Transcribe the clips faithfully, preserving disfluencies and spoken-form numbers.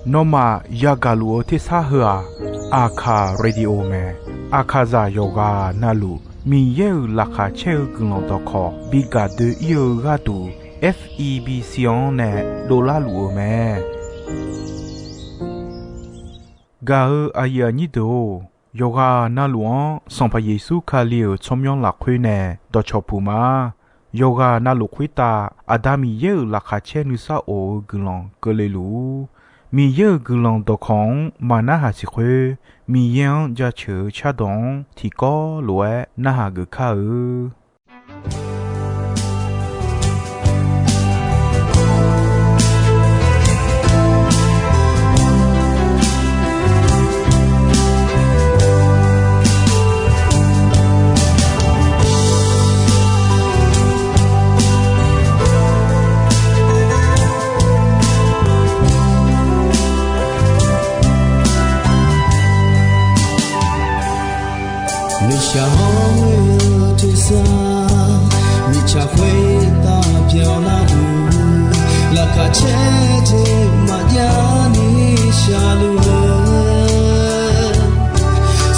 Nawmaf yagaq luf-eu tersar heu-aq, Aqkaq Radio mae. Aqkaqzaq yawqghaq navluf Miqyaer-euq laqkhaq caer-eu guiqlanq dawqkawq bi gaq doe-ir-eu gharduq, F E B C-anr nae dovlar luf-eu mae. Gaq-eu aqyuif aqnyir deuq-or, yawqghaq navluf-anr Sanqpaq Yeqsur Kali-euq tsawrmyanr lafkhoer nae dawqcawq puq ma. Yawqghaq navluf khoertav Aqda Miqyaer-euq laqkhaq caer nuisar of-eu guiqlanq keuvle luf-ur. Miqyaer-euq guiqlanq dawqkawq-anr maqnarhaq siq khoer, Miqyaer-anr jaceuq-eu cardawq-anr tiqkawv lof-aer narhaq geuf kar-eu. Nuishaq hawr-eu tersar, mirtsaq khoertav byanlar-eu, laqkhaq caer jeq maqjav ni shaqluf-eu,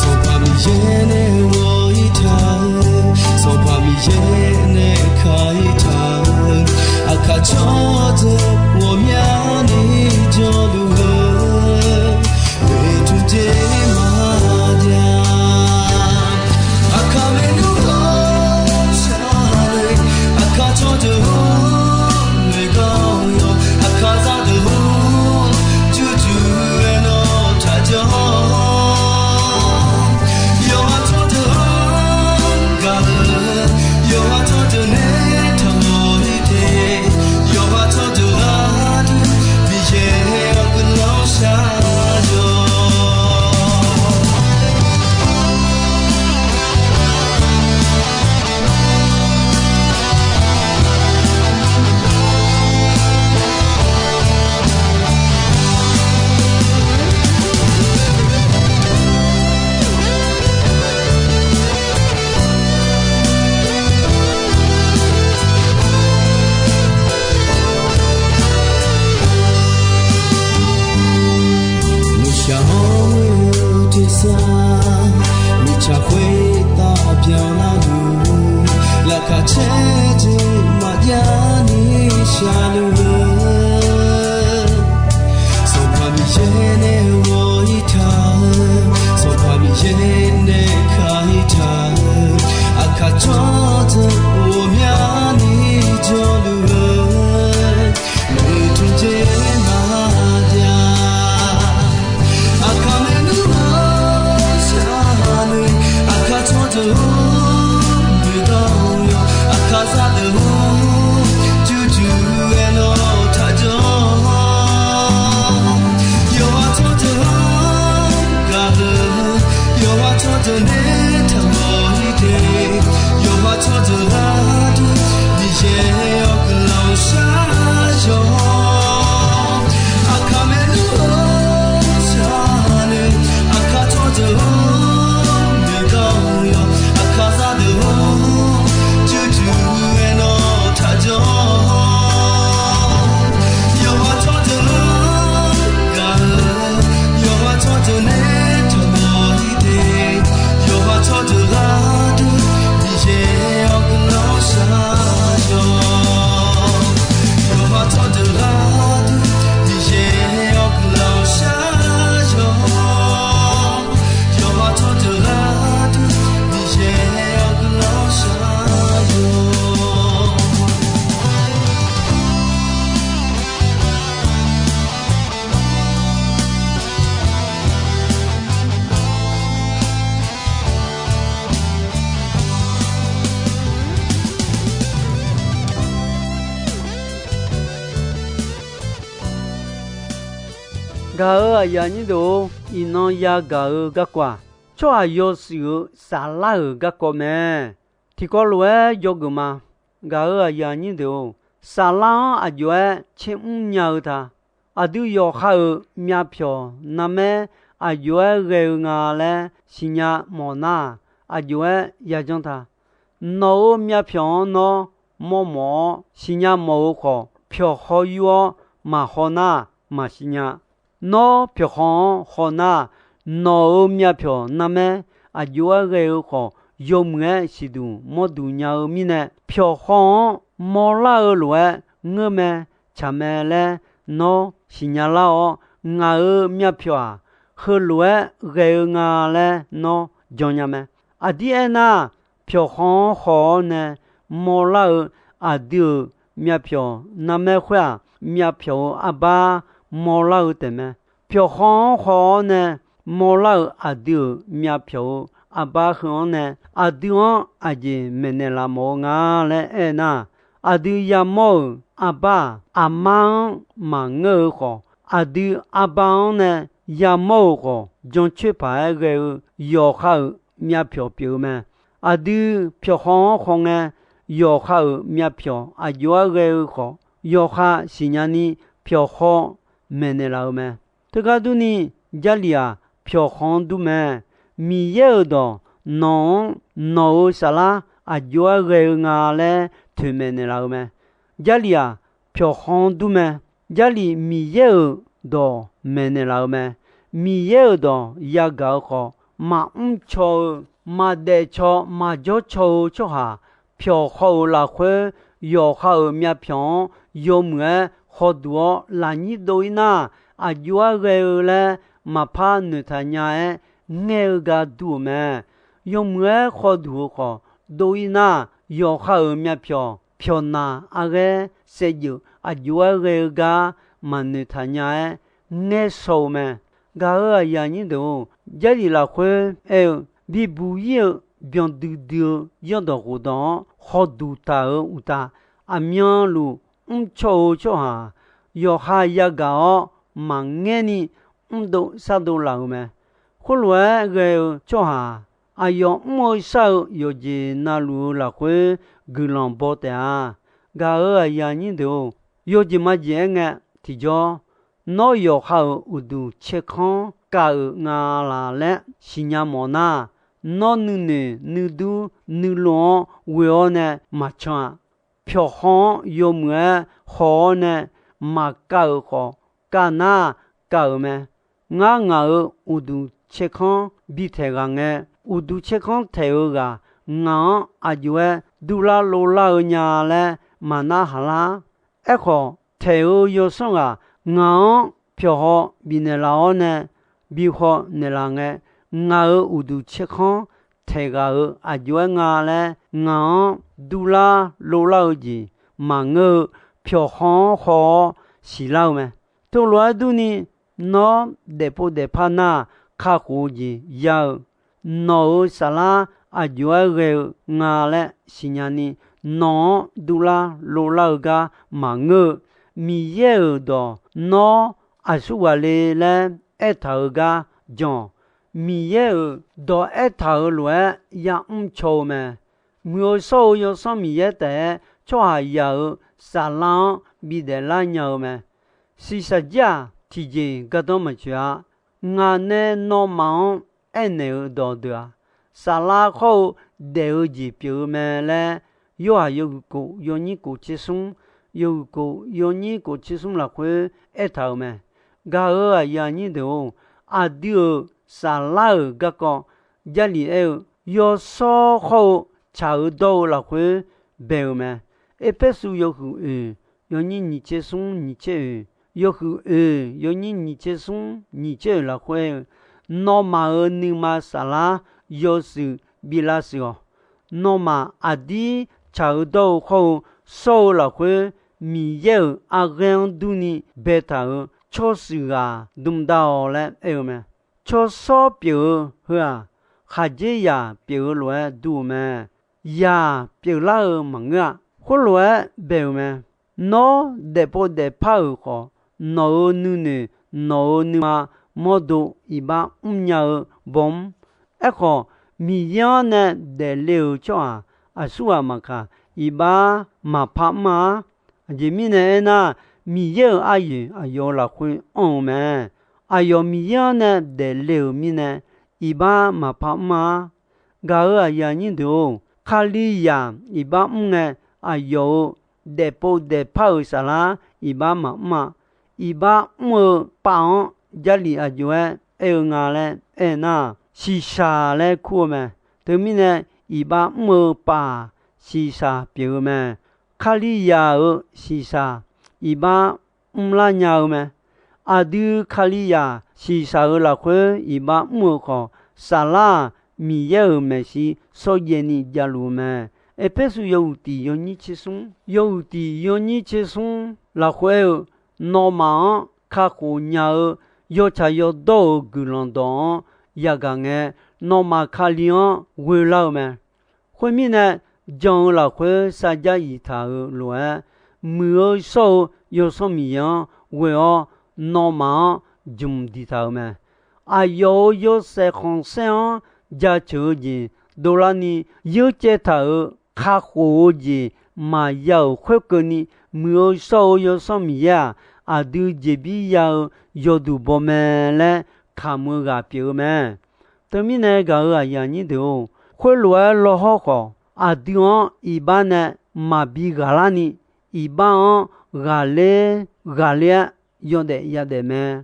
Sanqpaq Miqyaer nae ghawq-ir taq-eu, Sanqpaq Miqyaer nae ka-ir taq-eu, aqkaq tsawrdeuq ghawqmyani jawrluf-eu, oeqtmq jeq maqjav. Aqkaq maernmr ghawqshaq-eu, aqkaq tsawrdeuq-or, noeqgar-awr yawq, aqkaq zaqdeuq-or, jurjur-aer nawr taqjanr. Yawqha tsawrdeuq-anr gaq-eu, yawqha tsawrdeuq nae taqmawf-ir de, yawqha tsawrdeuq gharduq Miqyaer-awr guiqlanq shar-awq. Nuishaq hawr-eu tersar, mirtsaq khoertav byanlar-eu, laqkhaq caer jeq maqjav ni shaqluf-eu, Sanqpaq Miqyaer nae ghawq-ir taq-eu, Sanqpaq Miqyaer nae ka-ir taq-eu, aqkaq tsawrdeuq ghawqmyani jawrluf-eu, oeqtmq jeq maqjav. Aqkaq maernmr ghawqshaq-eu, aqkaq tsawrdeuq-or, noeqgar-awr yawq, aqkaq zaqdeuq-or, jurjur-aer nawr taqjanr. Yawqha tsawrdeuq-anr gaq-eu, yawqha tsawrdeuq nae taqmawf-ir de, yawqha tsawrdeuq gharduq Miqyaer-awr guiqlanq shar-awq. Aqkaq maernmr ghawqshaq-eu, aqkaq tsawrdeuq-or, noeqgar-awr yawq, aqkaq zaqdeuq-or, jurjur-aer nawr taqjanr. Yawqha tsawrdeuq-anr gaq-eu, yawqha tsawrdeuq nae taqmawf-ir de, yawqha tsawrdeuq gharduq Miqyaer-awr guiqlanq shar-awq. Yawqha tsawrdeuq gharduq Miqyaer-awr guiqlanq shar-awq. Yawqha tsawrdeuq gharduq Miqyaer-awr guiqlanq shar-awq. Gaq-eu aqyuif aqnyir deuq-or, iqnan yagaq-eu garkawv-aq, tsawrhaq yawshuif-euq saflar-euq garkawv mae. Tiqkawv lof-aer dzawgeuf ma. Gaq-eu aqyuif aqnyir deuq-or, saflar-anr aqjox-aer caermr nya-eu ta. Aqdui yawqha-euq myavpyawq narmaer aqjox-aer ghae-eu nga laer siqnya mawf nar-aq, aqjox-aer yajanr ta. Nawq-euq myavpyawq-anr nawr mawrmawf-awr siqnya mawf-eu khawf, pyawq haw yur-awr maqhaw nar, maqsiq nya. Nawr pyawqkhanq-anr haw nar, nawq-euq myavpyawq narmaer aqjox-aer ghae-eu khawf, yawmuiq-aer siqduq mawrduq nya-eu mirnae, pyawqkhanq-anr mawrlar-eu lof-aer ngeur mae, tsaq mae laer nawr siqnya lar-awr, ngaq-euq myavpyawq-aq, heulof-aer ghae-eu nga laer nawr jannya mae. Aqdir aernar, pyawqkhanq-anr haw-awr nae mawrlar-eu aqdui-euq myavpyawq narmaer khoer-aq, myavpyawq-euq arbar mawrlar-eu taef mae. Pyawqkhanq-anr haw-awr nae mawrlar-euq aqdui-euq myavpyawq-euq arbar heu-anr nae, aqdui-anr aqjeq maeqnaeq laf mawf-eu nga laer aernar, aqdui yamawr-euq arbar-aq, aqma-anr maqngeur-eu khawf, aqdui arbar-anr nae yamawr-euq khawf, jancoer paq-aer ghae-eu yawqha-euq myavpyawq pyeuf-eu mae. Aqdui pyawqkhanq-anr hawngae, yawqha-euq myavpyawq aqjox-aer ghae-eu khawf, yawqha siqnya ni pyawqkhanq maeqnaeq laf-eu mae. Teugar durni, Jarlif-aq, pyawqkhanq-anr dur mae. Miqyaer-euq dawq nawq-anr nawq-euq saflar aqjox-aer ghae-eu nga laer toeqmaeq naeqlaf-eu mae. Jarlif-aq, pyawqkhanq-anr dur mae. Jarlif Miqyaer-euq dawq maeqnaeq laf-eu mae. Miqyaer-euq dawq yagaq-eu khawf, maqmr caw-eu, maqdaef caw, maqjawr caw-eu tsawrhaq pyawqhaw-euq lafkhoer, yawqha-euq myavpyawq-anr yawmuiq-aer hawduq-awr lafnyir dov-ir nar, aqjox-aer ghae-eu laer maqpar noeqtaq nya-aer ngaer-eu gar dur-euq mae. Yawmuiq-aer hawduq-eu khawf, dov-ir nar, yawqha-euq myavpyawq pyawqnaq arghaer saevdzeuf aqjox-aer ghae-eu gar maqnoeqtaq nya-aer ngaer shaw-eu mae. Gaq-euq aqyuif aqnyir deuq-or, Jarlif lafkhoer aer-eu, bibuq-ir-eu byanduidui-eu yawrdawq ghofdawq-anr hawduq taq-euq uqtaf, aqmyanluf mrcaw-eu tsawrhaq-aq, yawqha yagaq-awr maqngaer ni mrdov shardov laf-euq mae. Khoerlof-aer ghae-eu tsawrhaq-aq, aqyawf mr-eu shar-eu yawqjeq navluf-eu lafkhoer guiqlanq baw taef-a. Gaq-euq aqyuif aqnyir deuq-or, yawjeq majeq aerngae tiqjawr, nawr yawqha-euq uqduq tserkanr kav-euq nga laf laer siqnya mawf nar, nawr nuinoeq nuidur nuilov-anr ghoe-awr nae maqcan-a. Pyawqhaw-anr yawmuiq-aer haw-awr nae maqkav-euq khawf, kav nar kav-euq mae. Ngar ngaq-euq uqduq tserkanr bi taeq ghaq ngae, uqduq tserkanr taeq-eu ghaq ngaq-anr aqjox-aer durlar lovlar-eu nya laer maqnar haq lar. Aerkhawf, taeq-eu yawsanr ghaq ngaq-anr pyawqhaw bifnaeq laf-awr nae, bi haw naeqlaf ngae, ngaq-euq uqduq tserkanr taeq ghaq-euq aqjox-aer nga laer ngaq-anr durlar lovlar-eu jeq maqngeur-eu, pyawqhaw-anr haw-awr siqlar-eu mae. Teulof-aer durni, nawr daefpov daefpar nar, kakhof-eu jeq ya-eu, nawq-euq saflar aqjox-aer ghae-eu nga laer siqnya ni, nawq-anr durlar lovlar-eu gar maqngeur-eu, Miqyaer-euq dawq nawr aqsurghaq le laer aertaq-euq gar jan-awq. Miqyaer-euq dawq aertaq-euq lof-aer ya'mr caw-eu mae. Muiq-eu shawr-eu Yawsanr Miqyaer taef-aer tsawrhaqzaq-euq saflar-anr bidaef lar nya-eu mae. Shiqshaq jir-aq, tiqjeq gardanr maqtsoeq-a. Ngaq nae nawmaf-anr aernaeq-eu dawqdeuq-aq, saflar khawr-eu daef-eu jeq pyeuf-eu mae laer, Yorhaq yawhuiq kof yawnyir kof tser smr, yawhuiq kof yawnyir kof tser smr lafkhoer aertaq-euq mae. Gaq-euq aqyuif aqnyir deuq-or, aqdui-euq saflar-euq garkawv Jarlif aer-eu, yawshawr khawr-eu tsaq-eu dawr-eu lafkhoer bae-euq mae. Erpersu yawhuiq oeq yawnyir nyiq tser smr nyiq tser oeq, yawhuiq oeq yawnyir nyiq tser smr nyiq tser oeq lafkhoer aer-eu, nawmaf-euq nuima saflar yawshuif bi lavshuif-awq. Nawmaf aqdir tsaq-eu dawr-eu khawr-eu shawr-eu lafkhoer, Miqyaer-euq arghaer-anr durni baetaq-euq tsawrshuif ghaq dmq dar-awq laer aer-eu mae. Tsawrshawr pyeuf-eu heu-aq, khaqdzerzaq pyeuf-eu lof-aer dur-eu mae. Zaq pyeuflar-eu maqngeur-a. Khoerlof-aer bae-euq mae. Nawr daefpov daefpar-euq khawf, nawq-euq nuinoeq, nawq-euq nuima mawrdo iqbax mrnya-eu bawmr. Aerkhawf, Miqyaer-anr nae daefle-euq tsawrhaq aqsurghaq maqkaq, iqbax maqpar mr-a. Aqjeq mirnae aernar, Miqyaer-euq aryoeq aqyawf-euq lafkhoer anr-eu mae. Aqyawf Miqyaer-anr nae daefle-euq mirnae, iqbax maqpar mr-a. Gaq-euq aqyuif aqnyir deuq-or, Kalizaq iqbax mr ngae, aqyawf-euq daefpov daefpar-euq saflar iqbax maqmr-a. iqbax mr-eu pav-anr Jarlif aqjox-aer aer-eu nga laer aernar, shiqshaq laer kur-eu mae. Teumirnae, iqbax mr-eu pav shiqshaq pyeuf-eu mae. Kalizaq-euq shiqshaq iqbax mrlar nya-eu mae. Aqdui Kalizaq shiqshaq-euq lafkhoer iqbax mr-eu khawf, saflar-aq, Miqyaer-euq maeqshi shawrjaev ni javluf-eu mae. Erpersu yawhuiq tiq yawnyir tsersmr, yawhuiq tiq yawnyir tsersmr lafkhoer aer-eu, nawmaf-anr kakhof nya-eu yawtsaq yawdawr-euq guiqlanq dawq-anr yagaq ngae, nawmaf Kali-anr ghoelar-eu mae. Khoermirnae, jan-eu lafkhoer sarjax iq taq-euq lof-aer, muiq-eu shawr-eu Yawsanr Miqyaer-anr ghoe-awr, nawmaf-anr jmq diqtaq-euq mae. Aqyawf-euq yawshaef khanqsaer-anr jaceuq-eu jeq dovlarni, yeurcaev taq-euq kakhof-eu jeq maqya-euq khoerkeuvni, muiq-eu shawr-eu Yawsanr Miqyaer-aq, aqdui jeqbir ya-eu yawduq baw mae laer kamq-eu ghaq pyeuf-eu mae. Teumirnae gaq-euq aqyuif aqnyir deuq-or, khoerlof-aer lawhawr khawf, aqdui-anr iqbax nae maqbi ghaqlarni, iqbax-anr ghaqler ghaqler-aer yawdaef yadaef mae.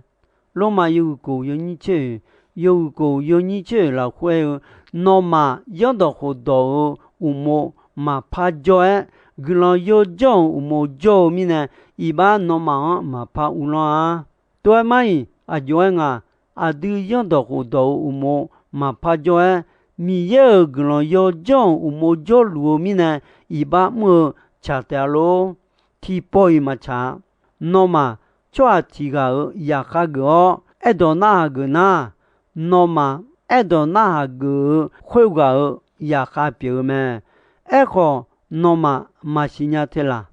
Lormav yawhuiq kof yawnyir tser-oeq, yawhuiq kof yawnyir tser-oeq lafkhoer aer-eu, nawmaf zanrdawq khofdawq-euq uqmov maqpar jawr-aer, guiqlanq yawjawr-euq uqmov jawr-eu mirnae, iqbax nawmaf-anr maqpar uvlanr-a. Tov-aer mar-iq aqjox-aer nga, aqdui zanrdawq khofdawq-euq uqmov maqpar jawr-aer, Miqyaer-euq guiqlanq yawjawr-euq uqmov jawrluf-eu mirnae, iqbax mr-eu tsaq taef-a lor. Tiqpawf-iq maqtsaq-a. Nawmaf tsawrhaq tiq ghaq-euq zaqkhav geuf-awr aerdawq narhaq geuf nar, nawmaf aerdawq narhaq geuf-eu khoerghaq-euq zaqkhav pyeuf-eu mae. Aerkhawf, nawmaf maqsiq nya te laq?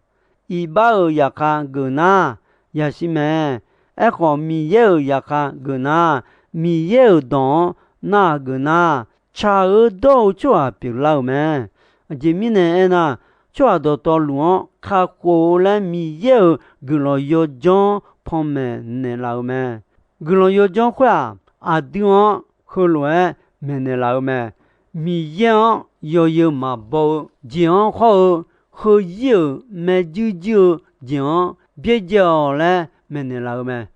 Iqbax-euq zaqkhav geuf nar, yasiq mae. Aerkhawf, Miqyaer-euq zaqkhav geuf nar, Miqyaer-euq dawq-anr narhaq geuf nar, tsaq-eu dawr-eu tsawrhaq pyeuflar-euq mae. Aqjeq mirnae aernar, tsawrhaq dawqtawvluf-anr kakhof-eu laer Miqyaer-euq guiqlanq yawjanr panmaeq naeqlaf-euq mae. Guiqlanq yawjanr khoer-aq, aqdui-anr heulof-aer maeqnaeq laf-eu mae. Miqyaer-anr yawzeu maqbaw-eu jeq-anr hawr-eu, heuzir-euq maerjuir juir-eu jeq-anr byaerdzae-awq laer maeqnaeq laf-eu mae.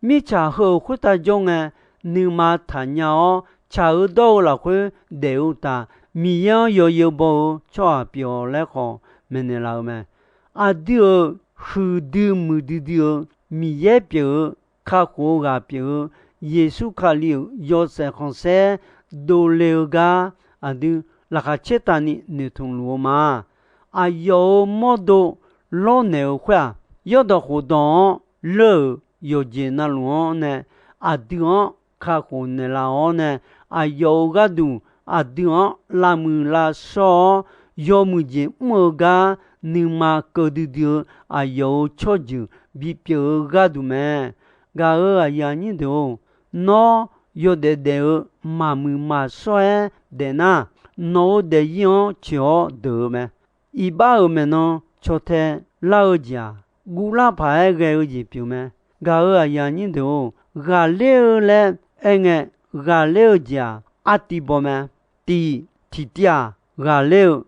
Mirtsaq heu-euq khoertav jawr ngae, nuima taqnya-awr tsaq-eu dawr-eu lafkhoer daef-eu uqtaf, Miqyaer-anr yawzeu baw-eu tsawrhaq pyeuf-awq laer khawf maeqnaeq laf-eu mae. Aqdui-euq huiqdui muiqdui dui-eu Miqyaer pyeuf-eu, kakhof-eu ghaq pyeuf-eu, Yeqsur Kali-euq yawshaef khanqsaer dovle-eu gar aqdui laqkhaq caertavni noeqtmq luf-eu ma. Aqyawf-euq mawrdo lawrnaeq-eu khoer-aq, zanrdawq khofdawq-anr leur-euq yawqjeq navluf-anr nae aqdui-anr kakhof naeqlaf-awr nae, aqyawf-euq gharduq aqdui-anr lavmuiq lavshawr-awr, yawmuiq jeq mr-eu gar nuima keuv duidui-eu aqyawf-euq tsawrjeuq bipyeuf-eu gharduq mae. Gaq-euq aqyuif aqnyir deuq-or, nawr yawdaef daef-eu maqmuiq maqshawr-aer daefnar, nawq-euq daefzir-anr coeq-awr deuq-eu mae. Iqbax-euq maeqnan caw tae lar-eu jeq-aq, guvlar paq-aer ghae-eu jeq pyeuf mae. Gaq-euq aqyuif aqnyir deuq-or, ghaqler-eu laer aerngae, ghaqler-eu jeq-aq, artiv baw mae. Tiv tiqtiv-aq, ghaqler-eu,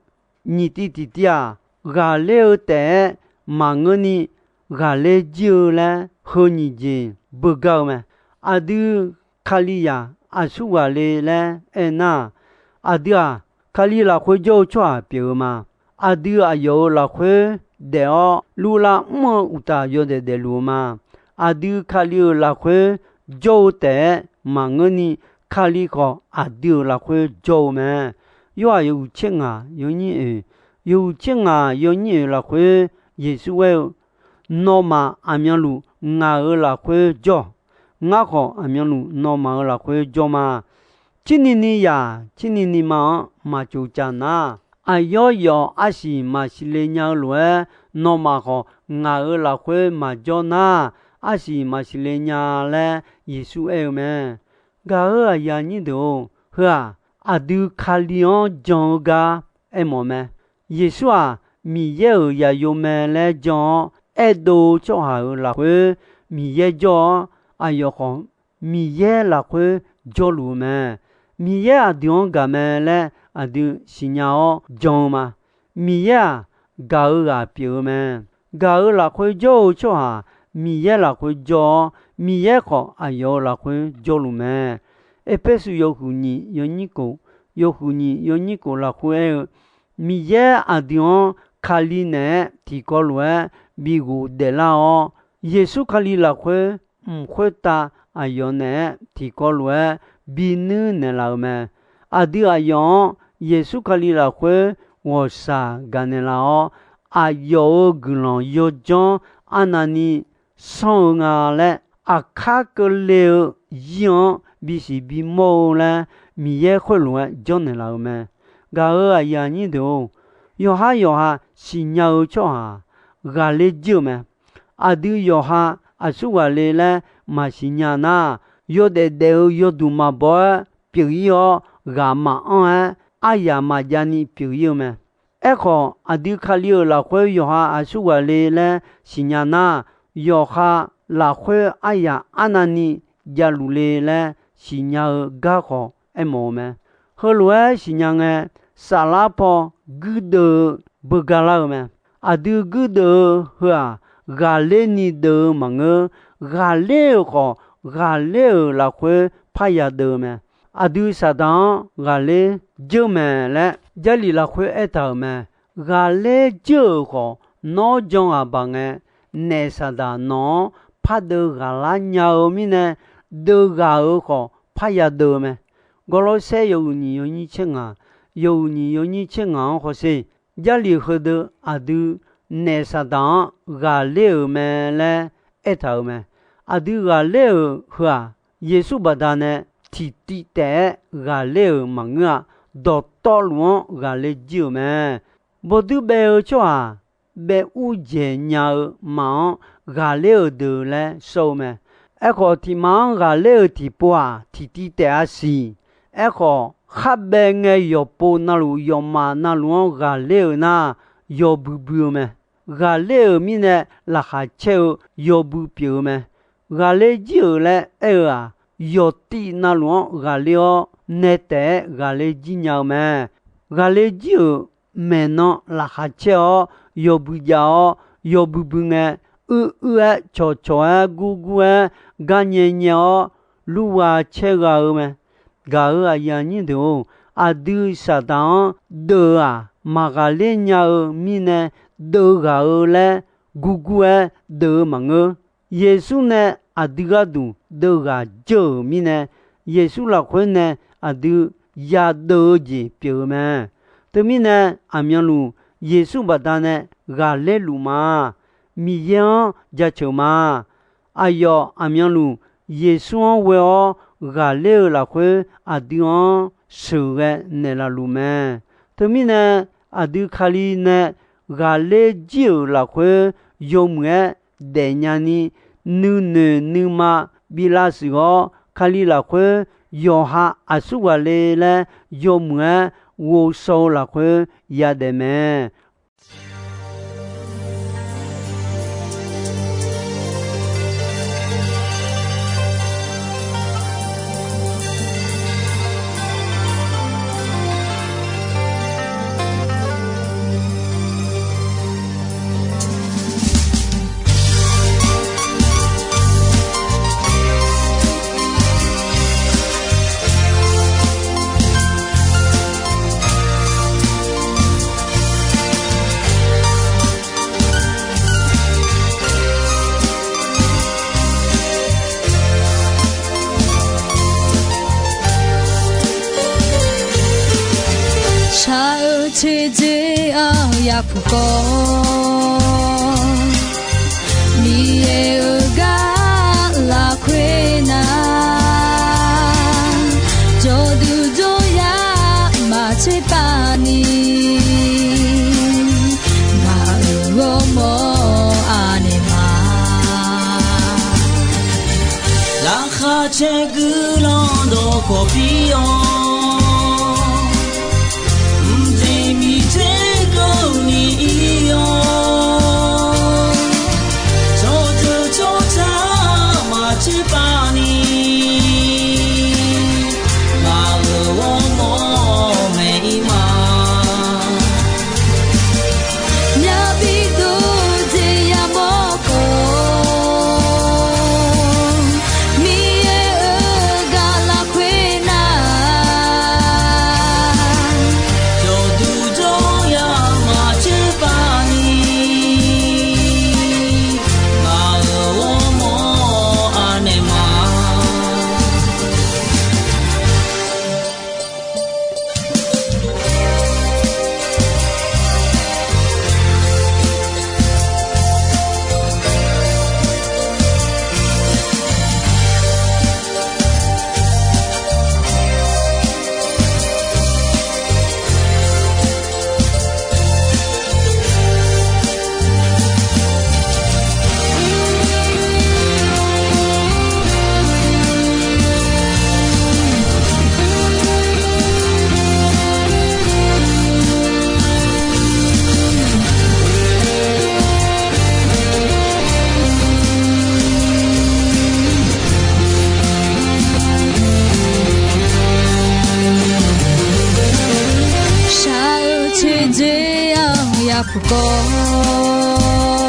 nyiq tiv tiqtiv-aq, ghaqler-eu taef-aer maqngeurni ghaqler jir-eu laer heu nyiq jeq beugar-eu mae. Aqdui Kalizaq aqsur ghaqle laer aernar, aqdui-aq, Kali lafkhoer jawr-eu tsawrhaq pyeuf-eu ma. Aqdui aqyawf-euq lafkhoer daef-awr luvlav mr-eu uqtaf yawdaef daefluf-eu ma. Aqdui Kali-euq lafkhoer jawr-eu taef-aer maqngeurni, Kali khawf aqdui-euq lafkhoer jawr-eu mae. Yorhaq yawhuiq tser ngaq yawnyir oeq, yawhuiq tser ngaq yawnyir oeq lafkhoer Yeqsur aer-eu, Nawmaf aqmyanluf ngaq-euq lafkhoer jawr-awq. Ngar khawf aqmyanluf nawmaf-euq lafkhoer jawr ma. Cirni ni yaq cirni ni ma-anr maqcoq caf nar, aqyawf yawf arsiq maqsiq le nya-eu lof-aer, nawmaf khawf ngaq-euq lafkhoer maqjawr nar, arsiq maqsiq le nya laer Yeqsur aer-eu mae. Gaq-euq aqyuif aqnyir deuq-or, heu-aq, aqdui Kali-anr jan-eu gar aermawf mae. Yeqsur-aq, Miqyaer-euq zaqyo mae laer jan-awr, aerdov-eu tsawrhaq-euq lafkhoer Miqyaer jawr-awr, aqyawf khawf Miqyaer lafkhoer jawrluf-eu mae. Miqyaer aqdui-anr gaq mae laer aqdui siqnya-awr jan-eu ma. Miqyaer-aq, gaq-eu ghaq pyeuf-eu mae. Gaq-euq lafkhoer jawr-eu tsawrhaq Miqyaer lafkhoer jawr-awr, Miqyaer khawf aqyawf-euq lafkhoer jawrluf mae. Erpersu yawhuiq nyiq yawnyir khof, yawhuiq nyiq yawnyir khof lafkhoer aer-eu, Miqyaer aqdui-anr Kali naeq-aer tiqkawv lof-aer bi ghofdaef lar-awr, Yeqsur Kali lafkhoer mq khoertav aqyawf naeq-aer tiqkawv lof-aer bi nuir naeqlaf-euq mae. Aqdui aqyawf-anr Yeqsur Kali lafkhoer ghawqshaq gaqnaeq laf-awr, aqyawf-euq guiqlanq yawdzanr arnavni sanr-eu nga laer, aqkar keuvle-eu zir-anr bisiq bimawr-eu laer, Miqyaer khoerlof-aer janrnaeq laf-euq mae. Gaq-euq aqyuif aqnyir deuq-or, yawqhar yawqha siqnya-eu tsawrhaq ghaqler jir-euq mae. Aqdui yawqha aqsur ghaqle laer maqsiq nya nar, yawdaef daef-eu yawduq maqbaw-aer pyeuf ir-awr, ghaq maqanr-aer aryaq maqjav ni pyeuf ir-eu mae. Aerkhawf, aqdui Kali-euq lafkhoer yawqha aqsur ghaqle laer siqnya nar, yawqha lafkhoer aryaq arnavni javluf le laer siqnya-eu garkawv aermawf-eu mae. Heulof-aer siqnya ngae, saflar paw guirdeuv-eu beugar lar-eu mae. Aqdui guirdeuv-eu heu-aq, ghaqler ni deuv-eu maqngeur. Ghaqler-euq khawf, ghaqler-euq lafkhoer parya deuv-eu mae. Aqdui Saqdaq-anr ghaqler jir-eu mae laer Jarlif lafkhoer aertaq-euq mae. Ghaqler jir-euq khawf, nawr jan ghaq baq ngae, naef Saqdaq nawq-anr pardeuv ghaqlar nya-eu mirnae, deuv ghaq-euq khawf parya deuv-eu mae. Gawrlawrsaer yawhuiq nyiq yawnyir tser ngaq, yawhuiq nyiq yawnyir tser ngaq-anr hawsher. Jarlif heudeuq aqdui naef Saqdaq-anr ghaqler-euq mae laer aertaq-euq mae. Aqdui ghaqler-euq heu-aq, Yeqsur baqdanae tiqtiv taef-aer ghaqler-euq maqngeur-a. Dawqtawvluf-anr ghaqler jir-euq mae. Bawduir baev-eu tsawrhaq baev ur dzaeq nya-eu maf-anr ghaqler-euq deuq laer sawr-eu mae. Aerkhawf, tiqmaf-anr ghaqler-euq tiqpov-aq, tiqtiv taef-a siq. Aerkhawf, khar baev ngae yawqpov navluf yawqmaf navluf-anr ghaqler-euq nar, yawbui bui-eu mae. Ghaqler-euq mirnae laqkhaq caer-eu yawbui pyeuf-eu mae. Ghaqler jir-euq laer aer-eu-aq, yawqtiv navluf-anr ghaqler-awr, nae taef-aer ghaqler jir nya-eu mae. Ghaqler jir-euq maeqnan laqkhaq caer-awr, yawbui jav-awr, yawbui bui ngae, uir-uir-aer cawqcawq-aer gurgur-aer garnyae nyae-awr, lurgha caer gha-eu mae. Gaq-euq aqyuif aqnyir deuq-or, aqdui Saqdaq-anr deuv-eu-aq, maqghaqler nya-eu mirnae deuv ghaq-eu laer gurgur-aer deuv-eu maqngeur. Yeqsur nae aqdui gharduq deuv ghaq jeur-euq mirnae, Yeqsur lafkhoer nae aqdui yadeuv-eu jeq pyeuf-eu mae. Teumirnae, aqmyanluf Yeqsur baqdanae ghaqler luf ma. Miqyaer-anr jaceuq ma. Aqyawf aqmyanluf Yeqsur-anr ghoe-awr ghaqler-eu lafkhoer aqdui-anr sheuqghae naeqlaf luf mae. Teumirnae, aqdui Kali nae ghaqler jir-euq lafkhoer yawmuiq-aer daefnya ni, nuinoeq nuima bi lavshuif-awr, Kali lafkhoer yawqha aqsur ghaqle laer yawmuiq-aer ghovshaw-eu lafkhoer yadaef mae. Shaq-eu teudzer-aq yapuq kawv, Miqyaer-euq gar lafkhoer nar, jawrduq jawryar maqtser pav ni, ngaq-euq ghawrmawr aqnaeq ma. Laqkhaq caer guiqlanq dawqkawq pir-awr, mqjeq miqdzer keuvni ir-awr, tsawrjeuq tsawrca maqtser pav ni, ngaq-euq ghawrmawr maeq ir ma. Myavbi dov jeq yamawr khawf, Khawf,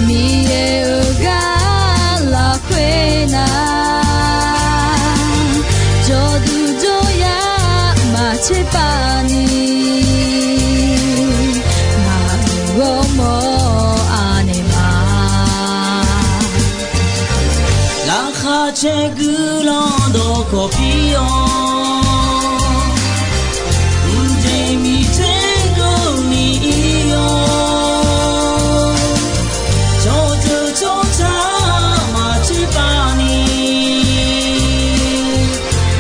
Miqyaer-euq gar lafkhoer nar, jawrduq jawryar maqtser pav ni, ngaq-euq ghawrmawr anaeq ma. Laqkhaq caer guiqlanq dawqkawq pir-awr, mqjeq miqter keuvni ir-awr, tsawrjeuq tsawrca maqtser pav ni,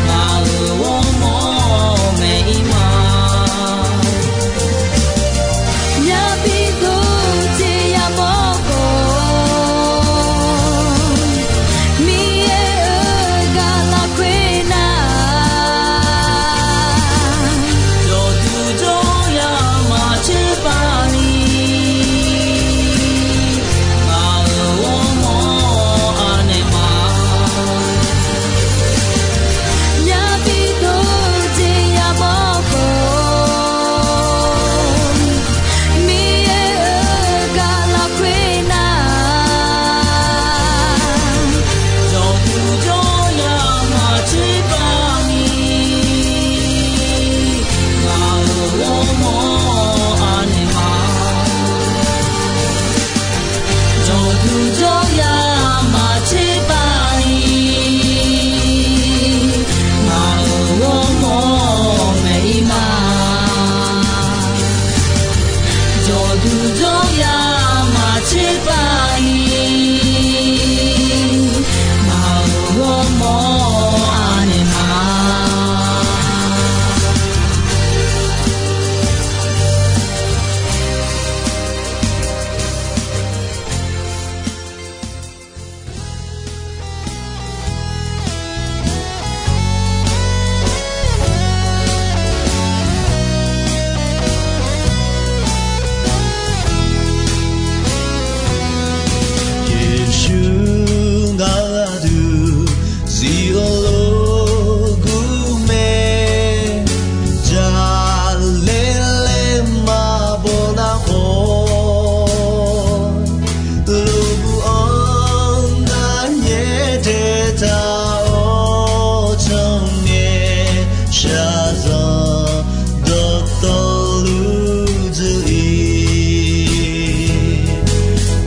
ngaq-euq ghawrmawr maeq-ir ma. Myavbi dov jeq yamawr khawf, Miqyaer-euq gar lafkhoer nar, jawrduq jawryar maqtser pav ni, ngaq-euq ghawrmawr anaeq ma. Myavbi dov jeq yamawr khawf, Miqyaer-euq gar lafkhoer nar, jawrduq jawryar maqtser pav ni, ngaq-euq ghawrmawr anaeq ma. Jawrduq jawryar maqtser pav ni, ngaq-euq ghawrmawr maeq-ir ma. Jawrduq jawryar maqtser pav ni, ngaq-euq ghawrmawr anaeq ma. Yeqsur ngaq-euq aqdui zif-eu lof gur mae, jaqlaer laer maqbaw nar khawf, lof gur-anr ngar nyaer taeqtaq-awr, tsanqngae shaqzanq dawqtawvluf dzuif-ir.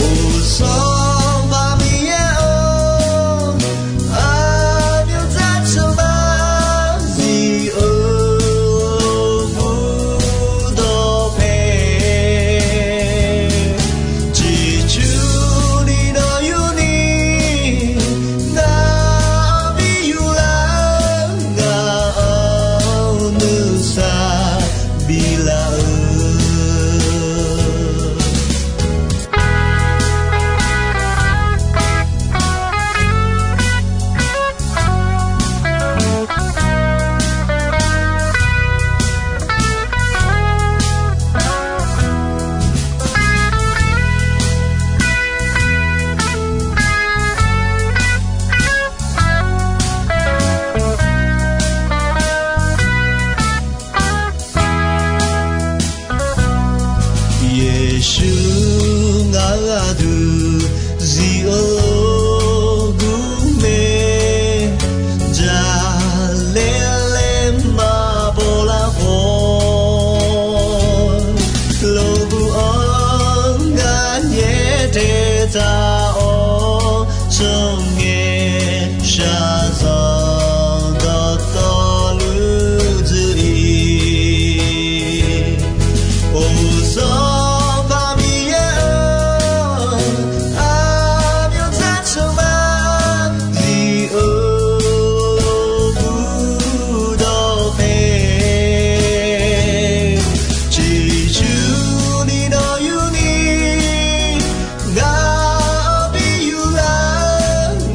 Uqsanqpaq Miqyaer-or, aqmyanr dzarceuq ma zif-eu lof gur dawqpae, ciqcurni nawq yurni, ngaq-anr bi yuf lar-eu, ngaq-anr nuisar biflaf-eu. Yeqsur ngaq-euq aqdui zif-eu lof gur mae, jaqlaer laer maqbaw lar khawf, lof gur-anr ngar nyaer taeqtaq-awr, tsanqngae shaqzanq dawqtawvluf dzuif-ir. Uqsanqpaq Miqyaer-or, aqmyanr dzarceuq ma zif-eu lof gur dawqpae, ciqcurni nawq yurni, ngaq-anr bi yuf lar-eu,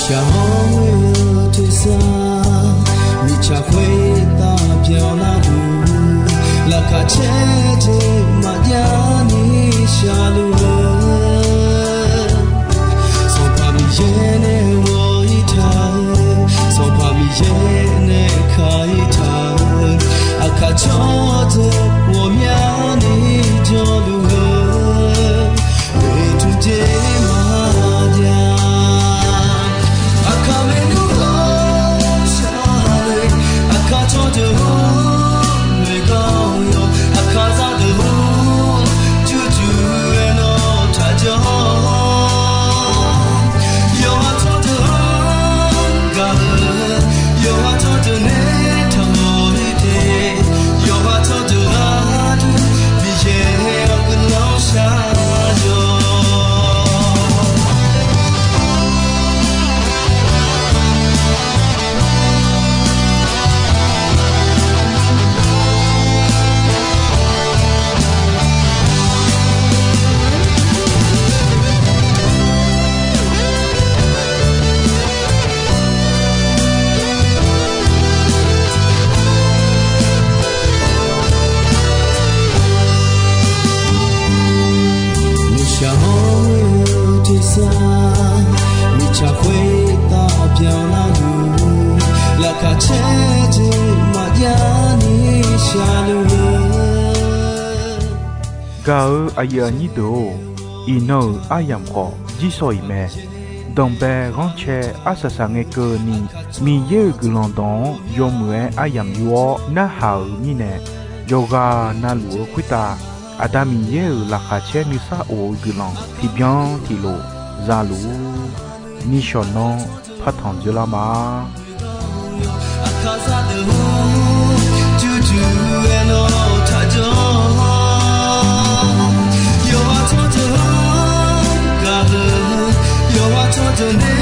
Shaqhawr ghoe-eu tersar, mirtsaq khoertav byanlar-eu, laqkhaq caer jeq maqjav ni sharluf-eu, Sanqpaq Miqyaer nae ghawq-ir taq-eu, Sanqpaq Miqyaer nae ka-ir taq-eu, aqkaq tsawrdeuq ghawqmyani jawrluf-eu, oeqtmq jeq maqjav. Aqkaq maernmr-anr shar-eu, aqkaq tsawrdeuq-anr noeqdawq-awr, aqkaq zaqdeuq-anr jurjur-aer nawr taqjawr. Yawqha tsawrdeuq-anr gaq-eu, yawqha tsawrdeuq nae taqmawf-ir te, yawqha tsawrdeuq gharduq Miqyaer-anr guiqlanq shar-awq. Mirtsaq hawr-eu tersar, mirtsaq khoertav byanlar-eu, laqkhaq caer jeq maqjav ni sharluf-eu. Gaq-eu aqyuif aqnyir deuq-or, iqnan-euq aryamq khawf jirsawq iq mae. Danqbae ghanrcae arsaq saq ngae keuvni, Miqyaer-euq guiqlanq dawq-anr yawmuiq-aer aryamq yur-awr narhaq-euq mirnae, yawqghaq navluf-eu khoertav Aqda Miqyaer-euq laqkhaq caer nuisar of-eu guiqlanq tiqbyan tiqlof zaluf-ur. Nishawq nanr partanq dzoerlar ma. Aqkaq zaqdeuq-anr jurjur-aer nawr taqjawr. Yawqha tsawrdeuq-anr gaq-eu, yawqha tsawrdeuq nae